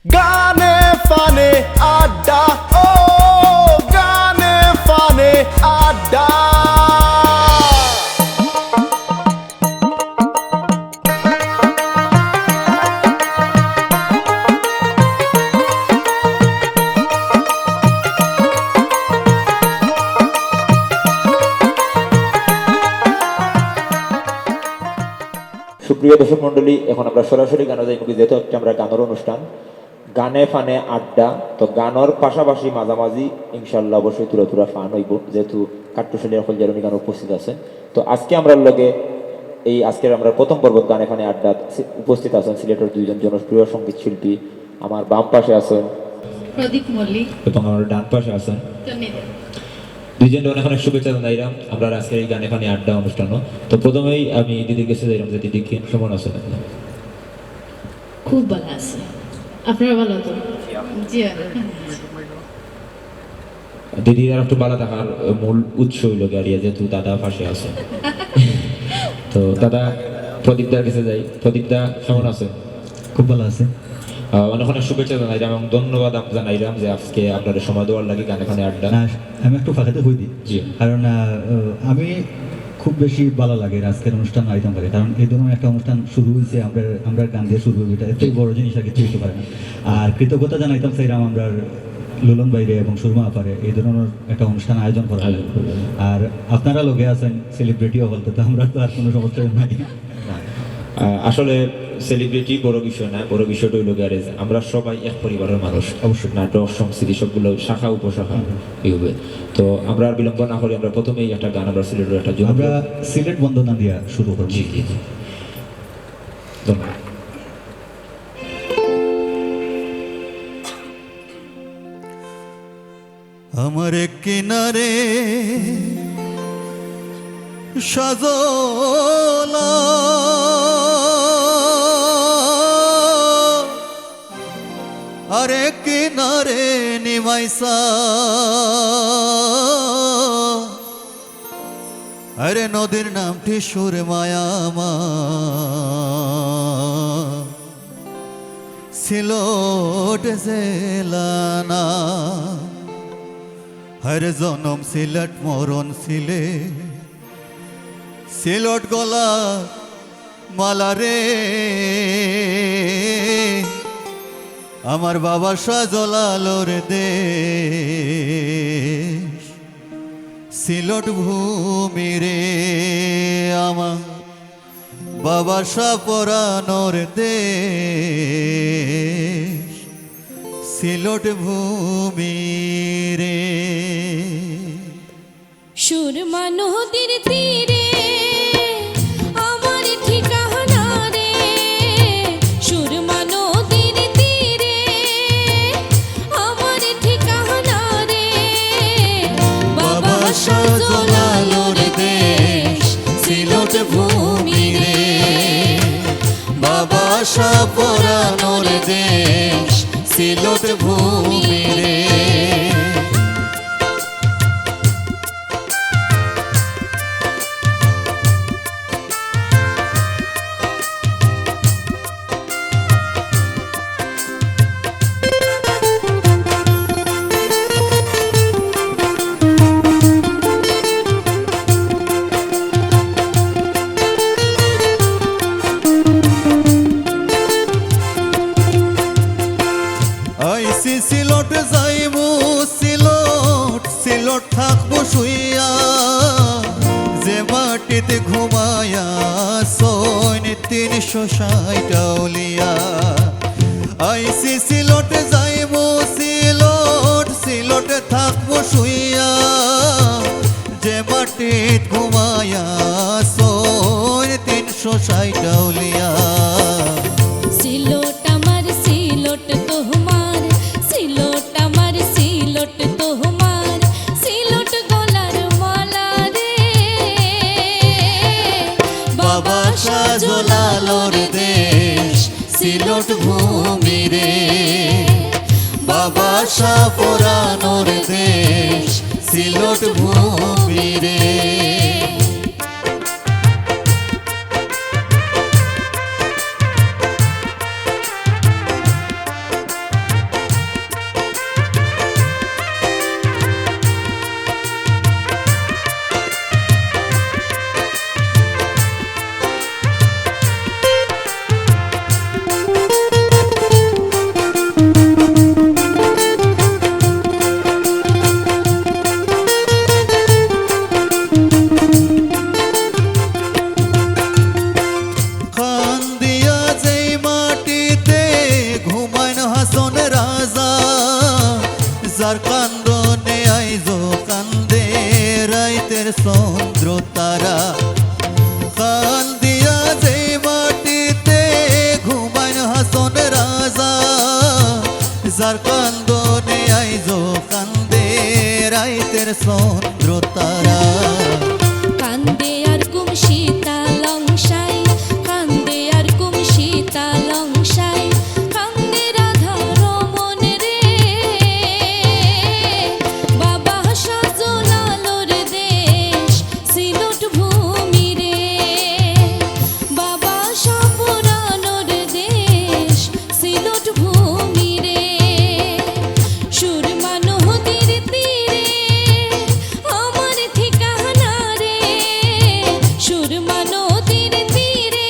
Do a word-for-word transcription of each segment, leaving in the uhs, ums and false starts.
গানে ফানে আড্ডা, ও গানে ফানে আড্ডা। সুপ্রিয় দর্শক মণ্ডলী, এখন আমরা সরাসরি গানো যাইমুগি, যেহেতু একটা আমরা গানর অনুষ্ঠান, গানে ফানে আড্ডা। তো গানর পাশাপাশি মাঝামাঝি ইনশাআল্লাহ অবশ্যই থুড়া থুড়া ফান অইবো, যেহেতু কাট্টুশালী অকল জারুনি গানো উপস্থিত আছেন। তো আজকে আমরার লগে এই আজকের আমরার প্রথম পর্বত গানে ফানে আড্ডা সি-, উপস্থিত আছেন সিলেটর দুইজন জনপ্রিয় সঙ্গীত শিল্পী। আমার বাম পাশে আছেন প্রদীপ মল্লিক। এবং আমার ডান পাশে আছেন তন্নি দে। দুইজন অনেক অনেক শুভেচ্ছা জানাইলাম আমরার আজকের এই গানে ফানে আড্ডা অনুষ্ঠানো। তো প্রথমেই আমি দিদির কাছে যাইলাম যে দিদি কি কেমন আছেন আপনি? খুব ভালা আছি। আপনারা ভালা তো? জি, আলহামদুলিল্লাহ। দিদি আর একটু ভালা থাকার মূল উৎস অইলো গিয়া, যেহেতু দাদা পাশে আছে। তো দাদা, প্রদীপ দার কাছে যাই। প্রদীপ দা, কেমন আছেন? খুব ভালা আছি। আহ, অনেক অনেক শুভেচ্ছা জানাইলাম এবং ধন্যবাদ আপ-, জানাইলাম যে আজকে আপনারে সময় দেওয়ার লাগি গানে ফানে আড্ডা। না, আমি একটু ফাঁকাতে কই দিই। জি। কারণ, আহ, আমি খুব বেশি ভালা লাগে আজকের অনুষ্ঠান আইতাম পারে, কারণ এই ধরনের একটা অনুষ্ঠান শুরু হইছে, আমরা, আমরা গান দিয়া শুরু হইবে, এটা এতই বড় জিনিস আর কিছু হইতে পারে না। আর কৃতজ্ঞতা জানাইতাম চাইলাম আমরা লুলন ভাইরে এবং সুরমা আপারে এই ধরনের একটা অনুষ্ঠান আয়োজন করার লাগি। আয়োজন করার লাগি। আর আপনারা লগে আছেন সেলিব্রিটি অকল, তো আমরা তো আর কোনো সমস্যা নাই। আহ, আসলে সেলিব্রিটি বড় বিষয় না, বড় বিষয়টা হইলো গিয়া যে আমরা সবাই এক পরিবারের মানুষ। অবশ্যই। নাটক, সংস্কৃতি সবগুলো শাখা উপশাখা হুম। ই হবে। তো আমরা আর বিলম্ব না করি, আমরা প্রথমেই একটা গান আমরা সিলেটের একটা জনপ্রিয় আমরা সিলেট বন্দনা দিয়া শুরু করব। জি, জি, জি। ধন্যবাদ। আমার এক কিনারে সজলা, আর এক কিনারে নিমাইসা। আরে নদীর নামটি সুরমায়া আমার। সিলট জেলা না, হর জনম সিলট, মরণ সিলেট, সিলট গলা মালা রে, আমার বাবা শাহজালালর দেশ, সিলট ভূমি রে, আমার বাবা শাহ পরানোর দেশ, সিলট ভূমি রে। সুরমা নদীর তীরে আমার ঠিকানা রে, সুরমা নদীর তীরে আমার ঠিকানা রে, বাবা শাহজালালর দেশ, সিলট ভূমি রে, বাবা শাহ পরানোর দেশ, সিলট ভূমি রে। আইছি সিলট যাইমু সিলট, সিলট থাকবো শুইয়া, যে মাটিত ঘুমাইয়া সৈন তিনশো ষাইট আউলিয়া। আইছি সিলট যাইমু সিলট, সিলট থাকবো শুইয়া, যে মাটিত ঘুমাইয়া সৈন তিনশো ষাইট আউলিয়া। সিলট আমার সিলট তোমার, সিলট আমার সিলট তোমার, সিলট গলার মালা রে। বাবা শাহজালালর দেশ, সিলট ভূমি রে, বাবা শাহ পরানোর দেশ, সিলট ভূমি রে। চন্দ্র তারা। কান্দিয়া যে মাটিতে ঘুমাইন হাসন রাজা, যার কান্দনে আইজো কান্দে রাইতের চন্দ্র তারা। কান্দে আর কুম শীতলং সাই, কান্দে আর কুম শীতলং সাই, কান্দে রাধা রমন রে। বাবা সজলালর দেশ সিলট ভূমি রে, বাবা সপুরানোর দেশ সিলট ভূমি রে। সুরমা নদীর তীরে আমার ঠিকানা রে, সুরমা নদীর তীরে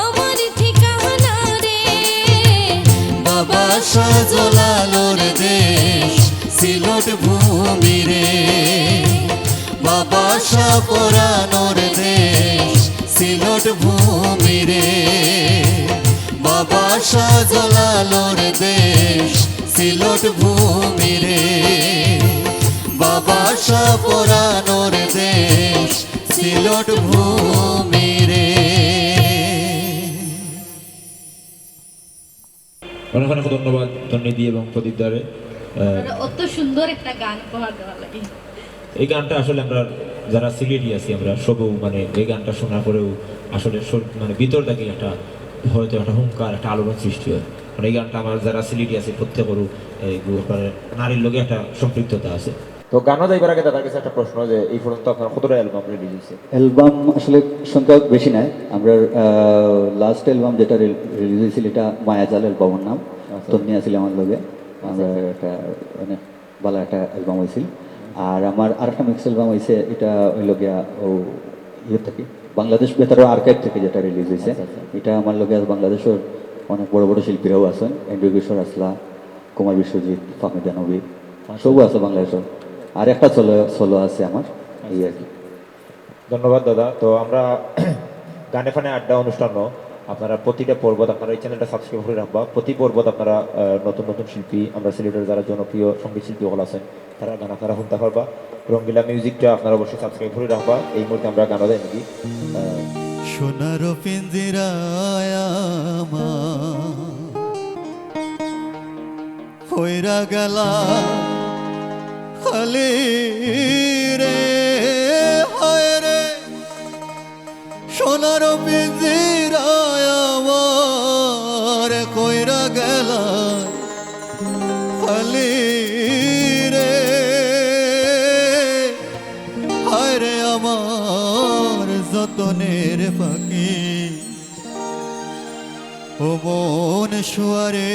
আমার ঠিকানা রে। বাবা শাহজালালর দেশ সিলট ভূমি রে, বাবা শাহপরানোর দেশ সিলট ভূমি রে, বাবা শাহজালালর দেশ সিলট ভূমি রে, বাবা শাহপরানোর দেশ সিলট ভূমি রে। অনেক অনেক ধন্যবাদ তন্নিদি এবং প্রদীপ দারে। আহ, আপনারা অত সুন্দর একটা গান উপহার দেওয়ার লাগি। এই গানটা আসলে আমরা যারা সিলেটি আছি, আমরা সবউ মানে এই গানটা শোনার পরেউ আসলে শর-, মানে ভিতর থাকি একটা, হয়তো একটা হুঙ্কার, একটা আলোড়ন সৃষ্টি হয়। মানে এই গানটা আমরা যারা সিলেটি আছি প্রত্যেকরউ এই গু-, আপনার নারীর লগে একটা সম্পৃক্ততা আছে। তো গানো যাইবার আগে দাদার কাছে একটা প্রশ্ন, যে এই পর্যন্ত আপনার কতটা অ্যালবাম রিলিজ হইছে? অ্যালবাম আসলে সংখ্যা বেশি নাই। আমরার, আহ, লাস্ট অ্যালবাম যেটা রিল-, রিলিজ হইছিল, এটা মায়াজাল অ্যালবামর নাম। আচ্ছা। তন্নি আছিল আমার লগে। আচ্ছা, আমরা আচ্ছা। একটা অনেক ভালা একটা অ্যালবাম হইছিল। আর আমার আরেকটা মিক্স অ্যালবাম হইছে, এটা হইল গিয়া ও ইয়ে থেকে, বাংলাদেশ বেতার আর্কাইভ থেকে যেটা রিলিজ হইছে। আচ্ছা, আচ্ছা। এটা আমার লগে বাংলাদেশর অনেক বড় বড় শিল্পীরাও আছেন, এন্ড্রু কিশোর আসলা, কুমার বিশ্বজিৎ, ফাহমিদা নবী, আচ্ছা। সবউ আছে বাংলাদেশর। আর একটা সোলো, সোলো আছে আমার, এই আর কি। ধন্যবাদ দাদা। তো আমরা গানে ফানে আড্ডা অনুষ্ঠান, আপনারা প্রতিটা পর্বত আপনারা এই চ্যানেলটা সাবস্ক্রাইব করি রাখবা। প্রতি পর্বত আপনারা, আহ, নতুন নতুন শিল্পী, আমরা সিলেটের যারা জনপ্রিয় সঙ্গীত শিল্পী সকল আছেন, তারার গান আপনারা হুনতা পারবা। রঙ্গিলা মিউজিকটা আপনারা অবশ্যই সাবস্ক্রাইব করি রাখবা। এই মুহূর্তে আমরা গান দেই নাকি, আহ, সোনার পিঞ্জিরায় আমার কইরা গেলা খালি রে, হায় রে, সোনার পিঞ্জিরায় আমার কইরা গেলা খালি রে, হায় রে আমার যতনের পাখি। ও মন শুয়ারে,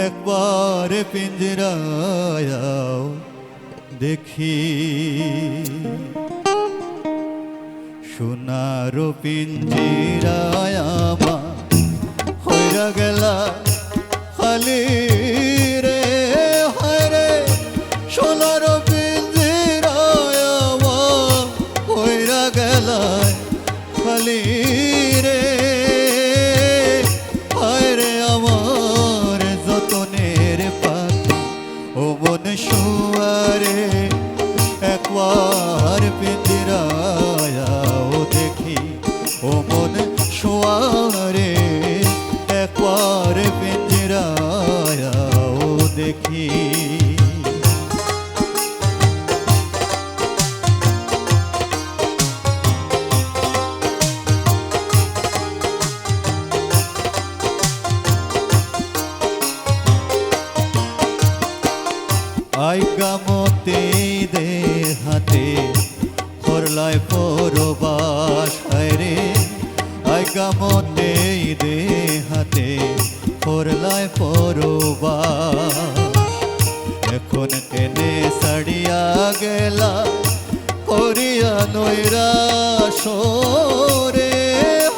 একবার পিঞ্জিরায় আও দেখি। সোনার পিঞ্জিরায় আমার কইরা গেলা খালি রে, হায় রে, সোনার পিঞ্জিরায় আমার কইরা গেলা খালি রে, হায় রে আমার যতনের পাখি। ও মন শুয়ারে, একবার পিঞ্জিরায় আও দেখি। ও মন শুয়ারে, একবার পিঞ্জিরায় আও দেখি। আইগা মতে দে হাতে করলায় পরবাস, হায় রে, আইগা মতে দে হাতে করলায় পরবাস। এখন কেনে ছাড়িয়া গেলা করিয়া নৈরাশ রে,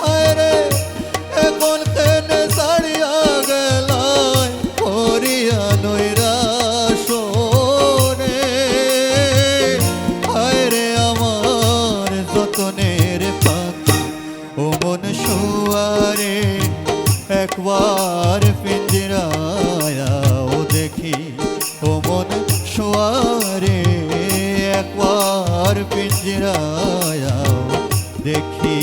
হায় রে, এখন কেনে ছাড়িয়া গেলা করিয়া নৈরাশ রে, হায় রে আমার যতনের পাখি। ও মন শুয়ারে, একবার পিঞ্জিরায় আও দেখি। ও মন ছোঁয়ারে, একবার পিঞ্জিরায় আও দেখি।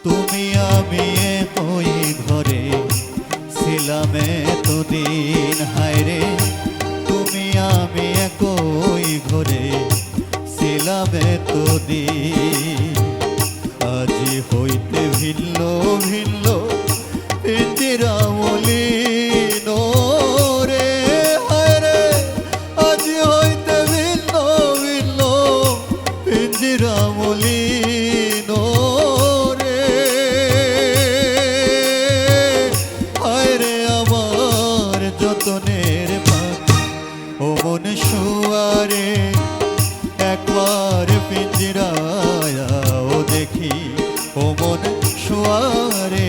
তুমি আমি একই ঘরে ছিলাম এতদিন, হায়রে। তুমি আমি একই ঘরে ছিলাম এতদিন। আজি হইতে ভিন্ন ভিন্ন পিঞ্জিরা মলিন রে, হায়রে। আজি হইতে ভিন্ন ভিন্ন পিঞ্জিরা মলিন রে, হায়রে আমার যতনের পাখি। ও মন ছোঁয়ারে, একবার পিঞ্জিরায় আও দেখি। ও মন ছোঁয়ারে,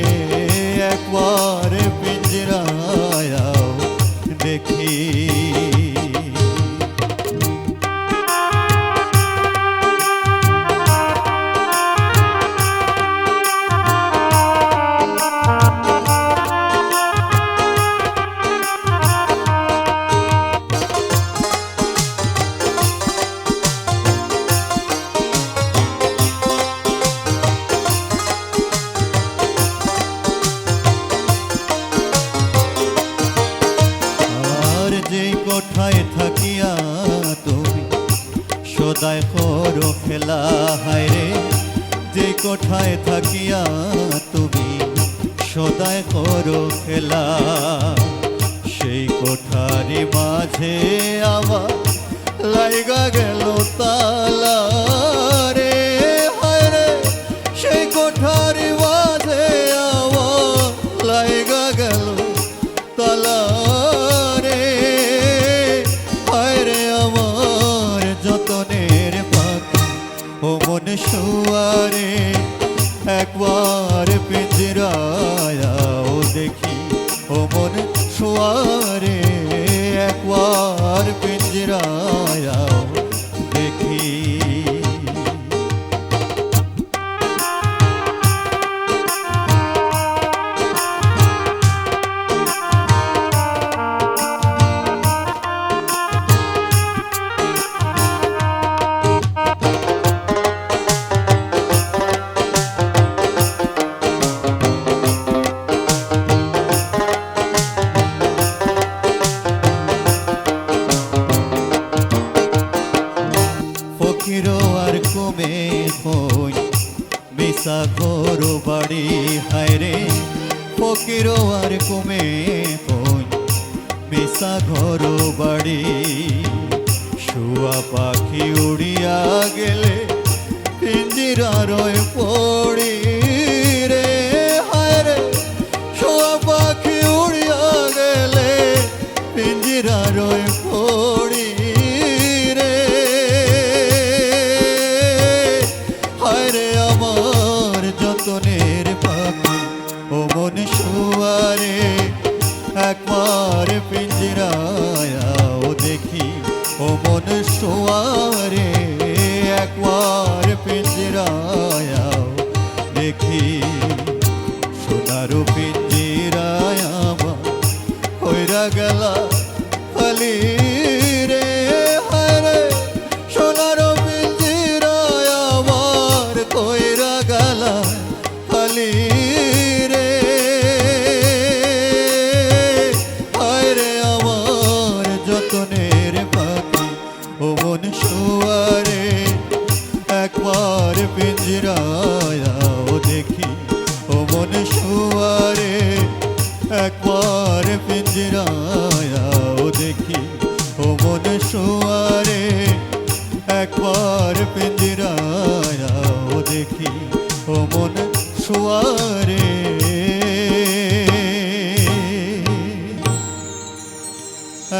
একবার পিঞ্জিরায় আও দেখি। আর যেই কোঠায় থাকিয়া তুমি সদায় করো খেলা, হায়রে, যেই কোঠায় থাকিয়া তুমি সদায় করো খেলা, সেই কোঠারি মাঝে আবার লাইগা গেল তালা রে, হায়রে। সেই কোঠারি মাঝে আবার লাইগা গেল তালা রে, হায়রে আমার যতনের পাখি। ও মন ছোঁয়ারে, একবার পিঞ্জিরায় আও দেখি। ও মন ছোঁয়ারে, একবার পিঞ্জিরায় আও দেখি। ফকিরো আর কমে কই মিছা ঘরো বাড়ি, হায়রে। ফকিরো আর কমে কই মিছা ঘরো বাড়ি। শুয়া পাখি উড়িয়া গেলে পিঞ্জিরার পড়ি রে, হায়রে। শুয়া পাখি উড়িয়া গেলে পিঞ্জিরার পড়ি রে, হায়রে আমার যতনের পাখি। ও মন ছোঁয়ারে, একবার পিঞ্জিরায় আও দেখি। ও মন ছোঁয়ারে, একবার পিঞ্জিরায় আও দেখি। সোনার পিঞ্জিরায় আমার কইরা গেলা খালি রে, হায়রে। সোনার পিঞ্জিরায় আমার কইরা গেলা খালি রে, হায়রে আমার যতনের পাখি। ও মন ছোঁয়ারে, একবার পিঞ্জিরায় আও দেখি। ও মন ছোঁয়ারে, একবার পিঞ্জিরায় আও দেখি। ও মন ছোঁয়ারে, একবার পিঞ্জিরায় আও দেখি। ও মন ছোঁয়ারে,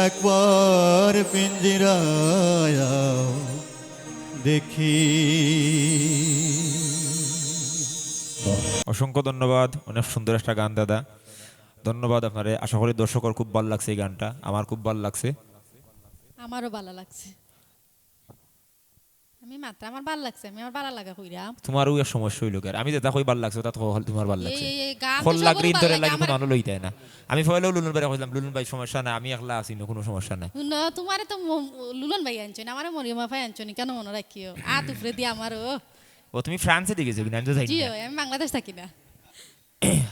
একবার আর পিঞ্জিরায় দেখি। অসংখ্য ধন্যবাদ, অনেক সুন্দর একটা গান দাদা, ধন্যবাদ আপনারে। আশা করি দর্শকর খুব ভালা লাগছে এই গানটা, আমার খুব ভালা লাগছে। আমারও ভালা লাগছে। আমি মাত্র আমার ভালা লাগছে, আমি আমার ভালা লাগা কইরাম। তোমারও এক সমস্যা অইলো কি, আর আমি যেটা কই ভালা লাগছে, ওটা তো হল তোমার ভালা লাগছে। এই, এই গান তো হল্লা সকলর গ্রিন ভালা ধরে লাগে, লাগি আমার কোনো আলো লইতে না। আমি পয়লাও লুলন ভাইরে কইলাম, "লুলন ভাই, সমস্যা নাই, আমি একলা আছি, কোনো সমস্যা নাই।" না, তোমারে তো ম-, লুলন ভাই আনছইন, আমারে মরিয়ম আফায় আনছইন, কেন মনে রাখিও? আত উপরে দিয়া আমারও। ও, তুমি ফ্রান্সে গেছো কিনা? আমি তো জানি জি না। অয়, আমি বাংলাদেশ থাকি না।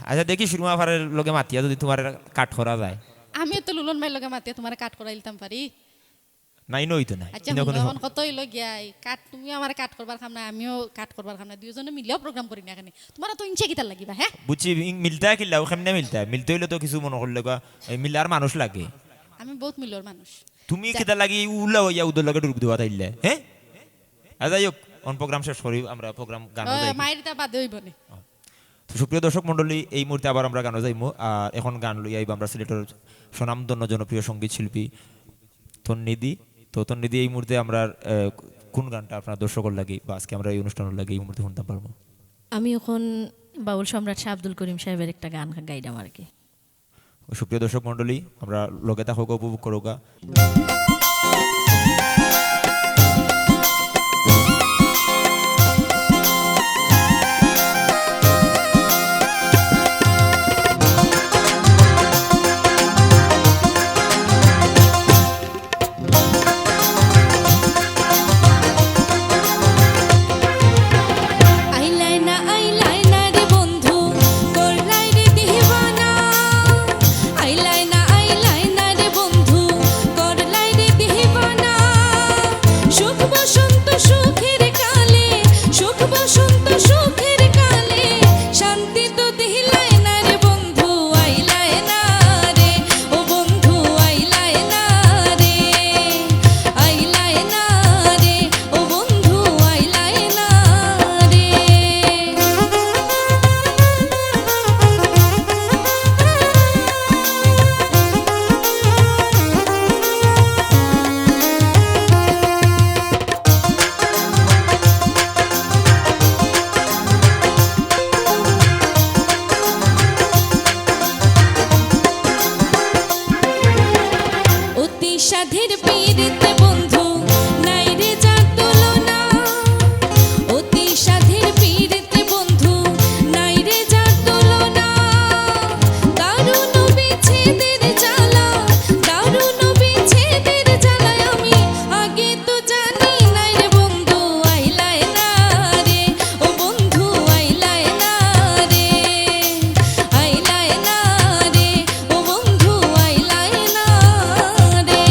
আচ্ছা, দেখি সুরমা আফার লগে মাতিয়া যদি তোমারে কাট করা যায়। আমিও তো লুলন ভাইর লগে মাতিয়া তোমারে কাট করাইলতাম পারি। না, ইনো অইতো না। আচ্ছা, ইনো হুনো, কোনো এখন কথা অইলো গিয়া, এই কাট, তুমিও আমারে কাট করবার কাম নাই, আমিও কাট করবার কাম নাই, দুইজনে মিলিয়াও প্রোগ্রাম করি না এখানে। তোমার তো ইনসে কিতার লাগিবা, হ্যাঁ? বুঝছি, ইং-, মিলতা কিলা, ও কেমনে মিলতা? মিলতে অইলে তো কিছু মনে করলে গা, এই মিলার মানুষ লাগে। আমি বহুত মিলর মানুষ। তুমি যা- কিতা লাগি উল্লা অইয়া উদর লগে ডুব দেওয়া তাইলে, হ্যাঁ? আর যাই হোক, অন প্রোগ্রাম শেষ করি, আমরা প্রোগ্রাম গানও ও, যাই। মাইরিতা বাদে অইবো নে। তো সুপ্রিয় দর্শক মণ্ডলী, এই মুহূর্তে আবার আমরা গানও যাইমু। আর এখন গান লইয়া আইবা আমরা সিলেটর স্বনামধন্য জনপ্রিয় সঙ্গীত শিল্পী তন্নিদি। তো তন্নিদি, এই মুহূর্তে আমরা, আহ, কোন গানটা আপনার দর্শকর লাগি বা আজকে আমরা এই অনুষ্ঠানর লাগি এই মুহূর্তে শুনতাম পারবো? আমি এখন বাউল সম্রাট শাহ আব্দুল করিম সাহেবের একটা গান গাইলাম আর কি। সুপ্রিয় দর্শক মণ্ডলী, আমরা লগে থাকো, উপভোগ করো গা। আইলায় না, আইলায় না রে বন্ধু, করলায় রে দিওয়ানা। আইলায় না, আইলায় না রে বন্ধু, করলায় রে দিওয়ানা। সুখ বসন্ত সুখের কালে, সুখ বসন্ত সুখের কালে, শান্তি তো দিলায় না রে বন্ধু, আইলায় না রে, ও বন্ধু আইলায় না রে, আইলায় না রে, ও বন্ধু আইলায় না রে। অতি সাধের পীড়িতে বন্ধু, নাই রে যার তুলনা। অতি সাধের পীড়িতে বন্ধু, নাই রে যার তুলনা। দারুণ বিচ্ছেদের জ্বালা, দারুণ বিচ্ছেদের জ্বালায় আমি আগে তো জানি নাই রে বন্ধু, আইলায় না রে, ও বন্ধু আইলায় না রে, আইলায় না রে, ও বন্ধু আইলায় না রে।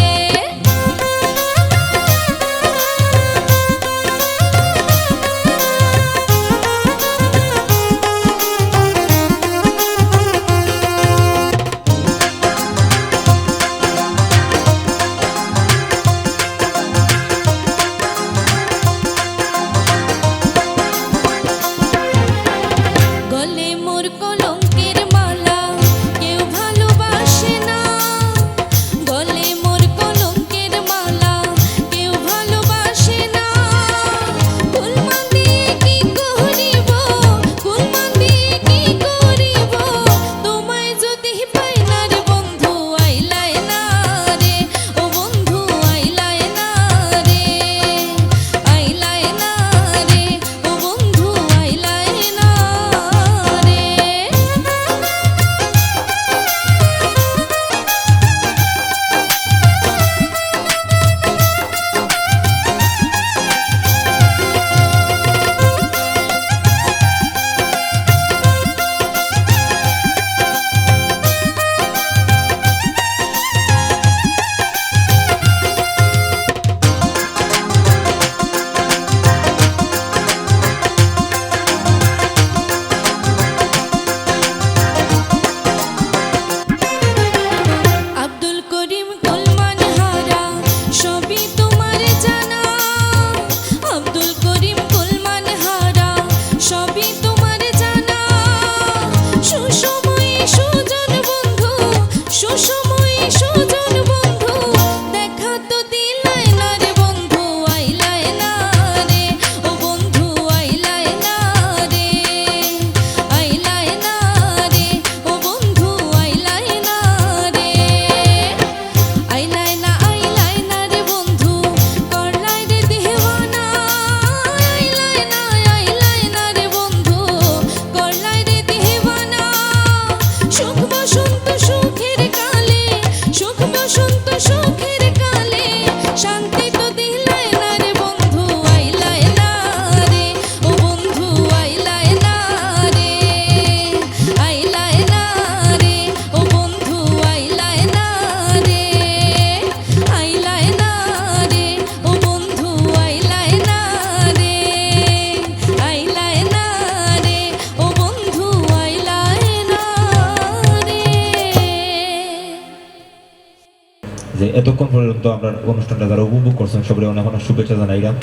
এখন পর্যন্ত আমরা অনুষ্ঠানটা যারা উপভোগ করছেন, সবাই অনেক অনেক শুভেচ্ছা জানাইলাম।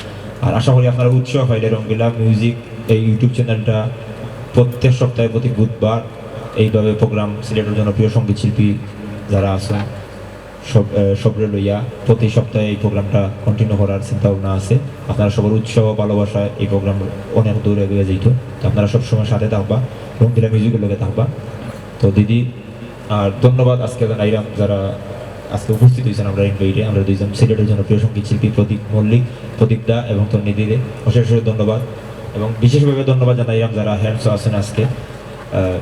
আর আশা করি আপনারা উৎসাহ পাইলে রঙ্গিলা মিউজিক এই ইউটিউব চ্যানেলটা প্রত্যেক সপ্তাহে প্রতি বুধবার এইভাবে প্রোগ্রাম সিলেটের জনপ্রিয় সঙ্গীত শিল্পী যারা আছেন সব, আহ, সবরে লইয়া প্রতি সপ্তাহে এই প্রোগ্রামটা কন্টিনিউ করার চিন্তা ভাবনা আছে। আপনারা সবার উৎসাহ ভালোবাসায় এই প্রোগ্রাম অনেক দূর এগিয়ে যাইত। তো আপনারা সবসময় সাথে থাকবা, রঙ্গিলা মিউজিকের লগে থাকবা। তো দিদি, আর ধন্যবাদ আজকে জানাইলাম যারা আজকে উপস্থিত হয়েছেন আমরা ইনভাইটে, আমরা দুইজন সিলেটের জনপ্রিয় সঙ্গীত শিল্পী প্রদীপ মল্লিক, প্রদীপ দা এবং তন্নি দিদি, অশেষ অশেষ ধন্যবাদ। এবং বিশেষভাবে ধন্যবাদ জানাইলাম যারা হ্যান্ডস আছেন আজকে। আহ,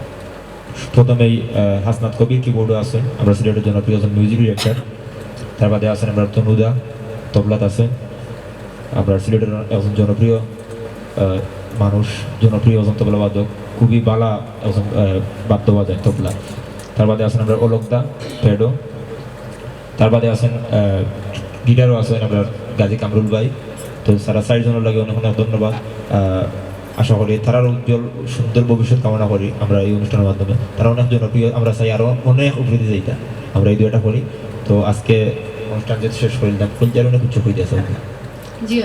প্রথমেই, আহ, হাসনাত কবির কিবোর্ডে আছেন, আমরা সিলেটের জনপ্রিয় একজন মিউজিক ডিরেক্টর। তার বাদে আছেন আমরা তনুদা, তবলাত আছেন, আমরা সিলেটের একজন জনপ্রিয়, আহ, মানুষ, জনপ্রিয় একজন তবলা বাদক, খুবই বালা একজন, আহ, বাদ্য বাজায় তবলা। তার বাদে আছেন আমরা অলকদা, প্যাডো। তার বাদে আছেন, আহ, গিটারও আছেন আমরা গাজী কামরুল ভাই। তো তারা চারজনের লাগে অনেক অনেক ধন্যবাদ। আহ, আশা করি তারার উজ্জ্বল সুন্দর ভবিষ্যৎ কামনা করি আমরা এই অনুষ্ঠানের মাধ্যমে। তারা অনেক জনপ্রিয়, আমরা চাই আরো অনেক উপরে যাইতা, আমরা এই দুইটা করি। তো আজকে অনুষ্ঠান যেহেতু শেষ করলাম, কোন জায়গায় অনেক কিছু হয়ে গেছে। জি,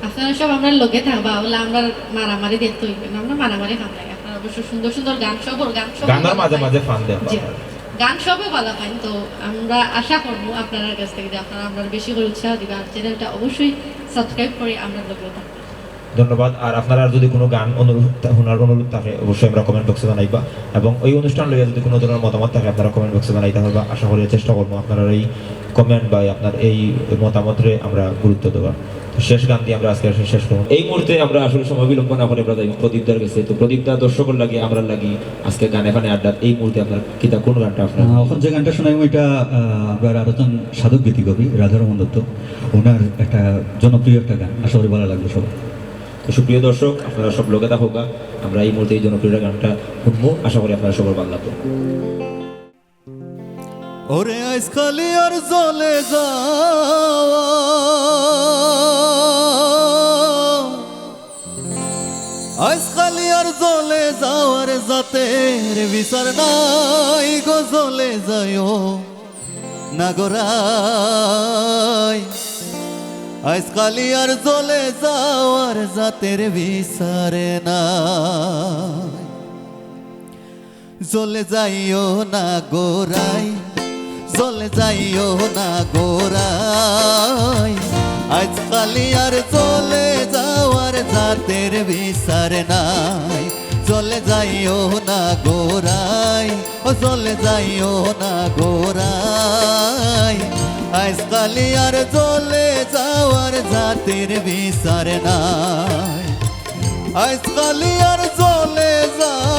আপনারা সব আমরার লগে থাকবা, বলে আমরা মারামারি দেখতে হইবে না, আমরা মারামারি খাম লাগে। আপনারা অবশ্য সুন্দর সুন্দর গান সব, গান সব গানের মাঝে মাঝে ফান দেন। জি, গান সবই ভালো পাইন। তো আমরা আশা করবো আপনার কাছ থেকে যে আপনারা আমরা বেশি করে উৎসাহ দিবা, আর চ্যানেলটা অবশ্যই সাবস্ক্রাইব করে আমরা লগে থাকবেন। ধন্যবাদ। আর আপনারা যদি কোনো গান অনুরোধ থা-, শোনার অনুরোধ থাকে, অবশ্যই আমরা কমেন্ট বক্সে জানাইবা। এবং এই অনুষ্ঠান লইয়া যদি কোনো ধরনের মতামত থাকে, আপনারা কমেন্ট বক্সে জানাইতে পারবা। আশা করি চেষ্টা করবো আপনারা এই কমেন্ট বা আপনার এই মতামতরে আমরা গুরুত্ব দেওয়ার। তো শেষ গান দিয়ে আমরা আজকে আসলে শেষ করবো। এই মুহূর্তে আমরা আসলে সময় বিলম্ব না করে আমরা যাই প্রদীপ দার কাছে। তো প্রদীপ দা, দর্শকর লাগি, আমরার লাগি আজকে গানে ফানে আড্ডা, এই মুহূর্তে আপনার কিতা, কোন গানটা আপনার? আহ, এখন যে গানটা শোনাইবো, এটা, আহ, আমরা আরো জন সাধক গীতি কবি রাধারমন দত্ত, ওনার একটা জনপ্রিয় একটা গান, আশা করি ভালো লাগবে সবার। তো সুপ্রিয় দর্শক, আপনারা সব লগে থাকবা, আমরা এই মুহূর্তে এই জনপ্রিয় গানটা শুনবো, আশা করি আপনারা সবার ভালো লাগবে। ওরে আইজকালি আর জ্বলে যাওয়া, আইজকালি আর জ্বলে যাওয়ার জাতের বিচার নাই গো, জ্বলে যাইও না গো রাই। আইজকালি আর জ্বলে যাওয়ার জাতের বিচার নাই। জ্বলে যাইও না গো রাই, জ্বলে যাইও না গো রাই। আইজকালি আর জ্বলে যাওয়ার জাতের বিচার নাই। জ্বলে যাইও না গো রাই, ও জ্বলে যাইও না গো রাই। আইজকালি আর জ্বলে যাওয়ার জাতের বিচার নাই। আইজকালি আর জ্বলে যাওয়ার,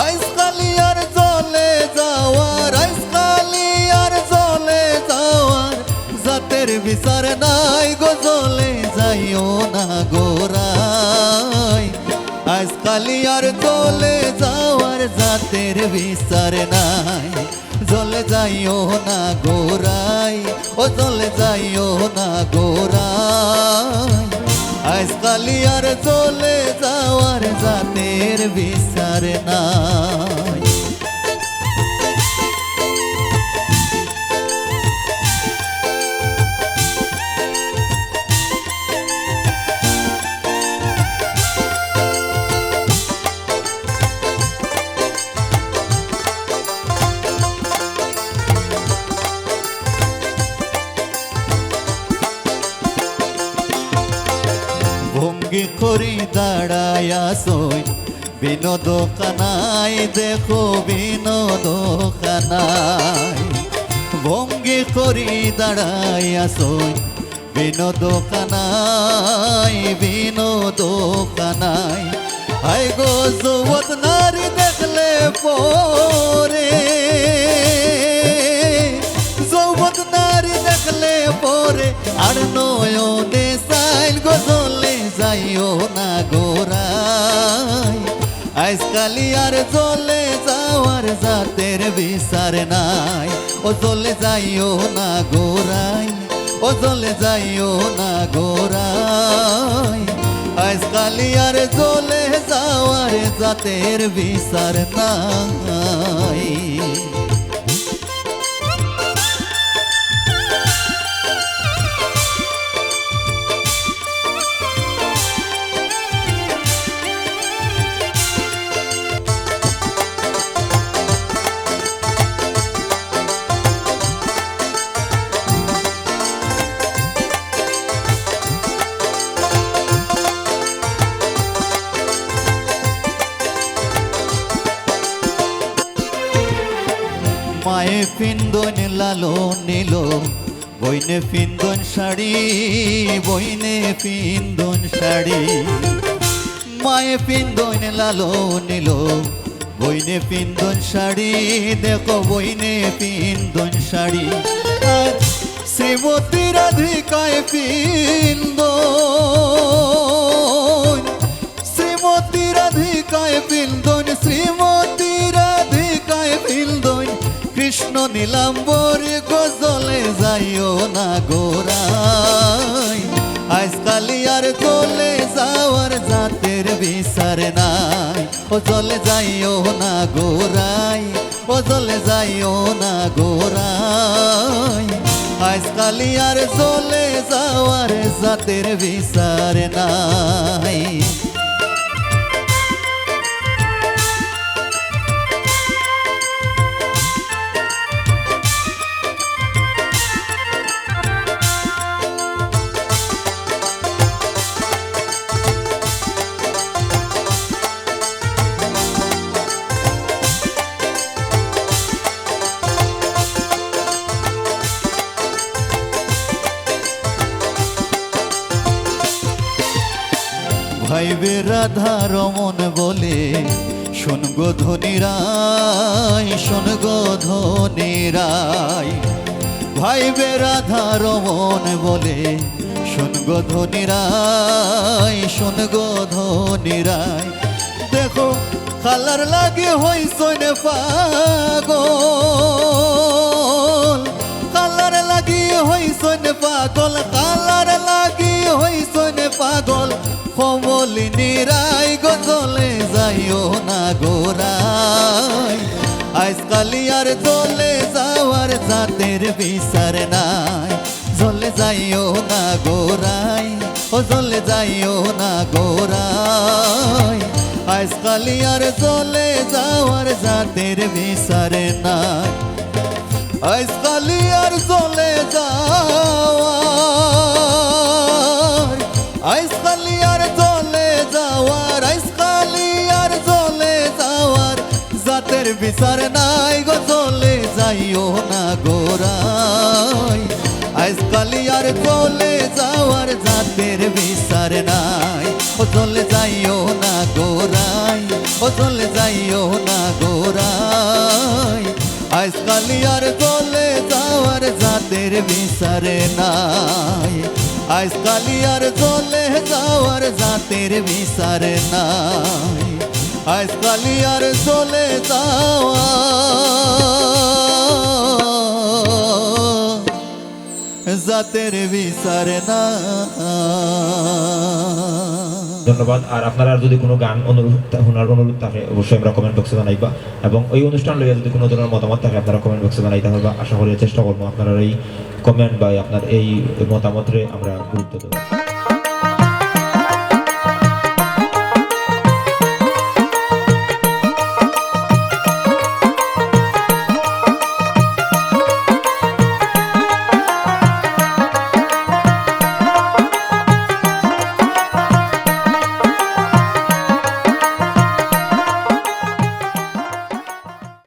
আইজকালি আর জ্বলে যাওয়ার, আইজকালি আর জ্বলে যাওয়ার জাতের বিচার নাই গো, জ্বলে যাইও না গো রাই। আইজকালি আর জ্বলে যাওয়ার জাতের বিচার নাই। জ্বলে যাইও না গো রাই, ও জ্বলে যাইও না গো রাই। আইজকালি আর জ্বলে যাওয়ার জাতের বিচার নাই। ভঙ্গি করি দাঁড়াইয়া সই বিনোদ খানায়, দেখো বিনোদ খানায়। ভঙ্গি করি দাঁড়াইয়া সই বিনোদ খানায়, বিনোদ খানায়। হায় গো যুবক নারী দেখলে পরে, যুবক নারী দেখলে পরে আর নয়নে চাইল গো, জ্বলে যাইও না গো রাই। আইজকালি আর জ্বলে যাওয়ার জাতের বিচার নাই। ও জ্বলে যাইও না গো রাই, ও জ্বলে যাইও না গো রাই। আইজকালি আর জ্বলে যাওয়ার জাতের বিচার নাই। পিন্দইন লালন নিল, বইনে পিন্দইন শাড়ি, বইনে পিন্দইন শাড়ি। মায়ে পিন্দইন লালন নিল, বইনে পিন্দইন শাড়ি, দেখো বইনে পিন্দইন শাড়ি। আর শ্রীমতী রাধিকায় পিন্দইন, শ্রীমতী রাধিকায় পিন্দইন, শ্রীমতী রাধিকায় পিন্দইন। কৃষ্ণ নীলাম্বরী গো জলে যাইও না গো রাই। আইজকালি আর জলে যাওয়ার জাতের বিচার নাই। ও জলে যাইও না গো রাই, ও জলে যাইও না গো রাই। আইজকালি আর জলে যাওয়ার জাতের বিচার নাই। ভাইবে রাধা রমন বলে, শোন গো ধনী রাই, শোন গো ধনী রাই। ভাইবে রাধা রমন বলে, শোন গো ধনী রাই, শোন গো ধনী রাই। দেখো কালার লাগি হইছইন পাগল, কালার লাগি হইছইন পাগল, কালার লাগি হইছইন পাগল। কমলিনী রাই গো জলে যাইও না গো রাই। আইজকালি আর জলে যাওয়ার জাতের বিচার নাই। জলে যাইও না গো রাই, ও জলে যাইও না গো রাই। আইজকালি আর জলে যাওয়ার জাতের বিচার নাই। আইজকালি আর জলে যাওয়ার, আইজকালি আর জলে যাওয়ার, আইজকালি আর জলে যাওয়ার জাতের বিচার নাই গো। জলে যাইও না গো রাই। আইজকালি আর জলে যাওয়ার জাতের বিচার নাই। ও জলে যাইও না গো রাই, ও জলে যাইও না গো রাই। আইজকালি আর জলে যাওয়ার জাতের বিচার নাই। আইজকালি আর জলে যাওয়ার জাতের বিচার নাই। আইজকালি আর জলে যাওয়া জাতের বিচার না। ধন্যবাদ। আর আপনারার যুদি কুনু গান অনুরোধ, হুনার অনুরোধ থাকে, অবশ্যই আমরারে comment box-এ জানাইবা। এবং এই অনুষ্ঠান লইয়া যুদি কুনু ধরনর মতামত থাকে, আপনারা comment box-এ জানাইতা পারবা। আশা করি চেষ্টা করমু আপনারার এই comment বা আপনার এই মতামতরে আমরা গুরুত্ব দেওয়ার।